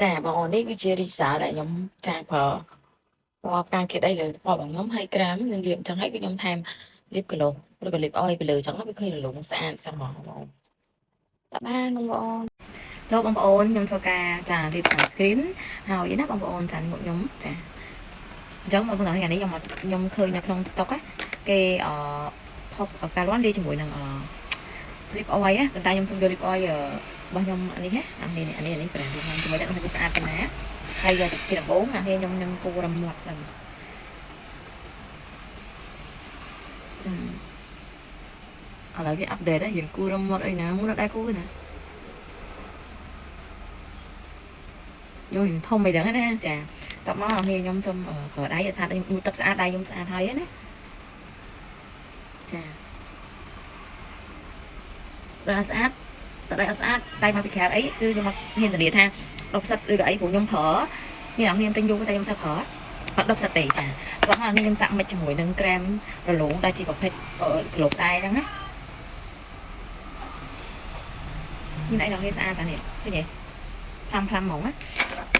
ចាបងអូននេះគឺជា result ដែលខ្ញុំចាប្រើពណ៌ផ្កាគេដីលើពណ៌របស់ខ្ញុំហើយក្រាមនឹងលាបអញ្ចឹងហើយគឺខ្ញុំថែមលាបក្លូឬក៏លាបអយពីលើអញ្ចឹងវាឃើញរលោងស្អាតចឹងហ្មងបងអូនសាបានបងប្អូនលោកបងប្អូនខ្ញុំធ្វើការចាលាប sunscreen ហើយណាបងប្អូនចាមុខខ្ញុំចាអញ្ចឹងបងប្អូនថ្ងៃនេះខ្ញុំមកខ្ញុំឃើញនៅក្នុង TikTok គេអផុសការលាន់លាយជាមួយនឹងអ lip oil ណាប៉ុន្តែខ្ញុំសុំយក lip oil របស់ខ្ញុំអានេះណាអានេះអានេះអានេះ brand របស់ខ្ញុំជាមួយតែវាស្អាតប៉ុណ្ណាហើយយកជាដំបូងអានេះខ្ញុំខ្ញុំគូរមាត់សិនចាឥឡូវគេ update ហើយយើងគូរមាត់អីណាមុនអត់ដែរគូទេណាយកយើងធំអីដឹងណាចាតបមកអានេះខ្ញុំសុំប្រើដៃស្អាតទឹកស្អាតដៃខ្ញុំស្អាតហើយណាចាដល់ស្អាតតដៃអត់ស្អាតដៃមកពីក្រៅអីគឺខ្ញុំអត់ហ៊ានធានាថាដុសផ្សិតឬក៏អីព្រោះខ្ញុំប្រើនេះអ្នកខ្ញុំទិញយូរតែខ្ញុំសូវប្រើអត់ដុសផ្សិតទេចាព្រោះនេះខ្ញុំសាក់មិនជាមួយនឹងក្រែមរលោងដែលជាប្រភេទក្លូបដែរអញ្ចឹងណានេះឯងដល់នេះស្អាតតានេះឃើញទេផ្លាំផ្លាំហ្មងណា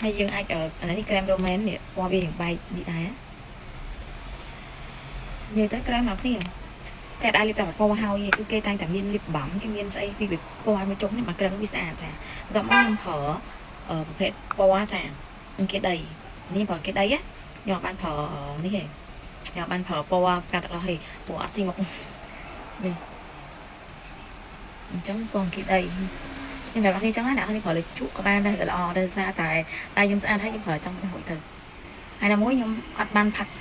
ហើយយើងអាចអានេះក្រែមរ៉ូមែននេះពណ៌វារៀងបែកនេះដែរនិយាយទៅក្រែមមកគ្នាគេដែរលាបតែពណ៌ហើយគឺគេតែងតែមានលាបបាំគេមានស្អីពីពណ៌ឲ្យមកជុំនេះមកក្រែមវាស្អាតចាបន្ទាប់មកខ្ញុំប្រើប្រភេទពណ៌ចាអង្គាដីនេះប្រើអង្គាដីណាខ្ញុំបានប្រើនេះទេខ្ញុំបានប្រើពណ៌ការទឹកដោះទេព្រោះអត់ស៊ីមកនេះអញ្ចឹងពណ៌អង្គាដីខ្ញុំប្រាប់អ្នកនេះចឹងណាអ្នកនេះប្រើលើជក់ក៏បានដែរក៏ល្អដែរសារតែតែខ្ញុំស្អាតហើយខ្ញុំប្រើចង់ទៅរួចទៅហើយណាមួយខ្ញុំអត់បានផាត់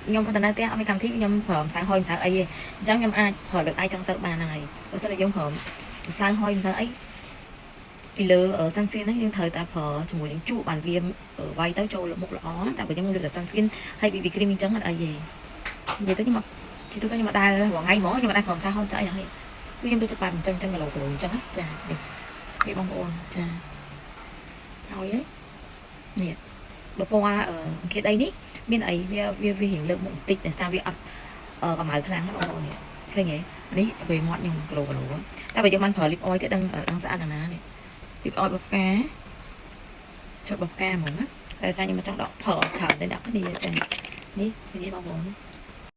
ខ្ញុំអត់ទៅនៅផ្ទះអត់មានកម្មវិធីខ្ញុំប្រើម្សៅហុយម្សៅអីទេអញ្ចឹងខ្ញុំអាចប្រើលើដៃចឹងទៅបានហើយបើសិនជាយើងប្រើម្សៅហុយម្សៅអីពីលើ sunscreen ហ្នឹងយើងត្រូវតែប្រើជាមួយនឹងជក់បានវាវាយទៅចូលមុខល្អតែបើខ្ញុំលើតែ sunscreen ហើយ BB cream អញ្ចឹងអត់អីទេនិយាយទៅខ្ញុំអត់ជីទូទៅខ្ញុំអត់ដែលរាល់ថ្ងៃហ្មងខ្ញុំអត់ដែលប្រើម្សៅហុយម្សៅអីហ្នឹងនេះគឺខ្ញុំទៅចិត្តបែបអញ្ចឹងអញ្ចឹងគីឡូគីឡូអញ្ចឹងចានេះគេបងប្អូនចាហើយនេះបើពណ៌អង្គាដីនេះមានអីវាវាវារៀងលើកមុខបន្តិចដោយសារវាអត់កម្ៅខ្លាំងណាបងប្អូននេះឃើញទេនេះវាមាត់ខ្ញុំគីឡូគីឡូតែបើយើងបានប្រើ lip oil ទៀតដឹងដឹងស្អាតណាស់នេះ lip oil បផ្កាចុតបផ្កាហ្មងណាតែសារខ្ញុំមកចង់ដកប្រើច្រើនទៅអ្នកគ្នាចានេះឃើញទេបងប្អូន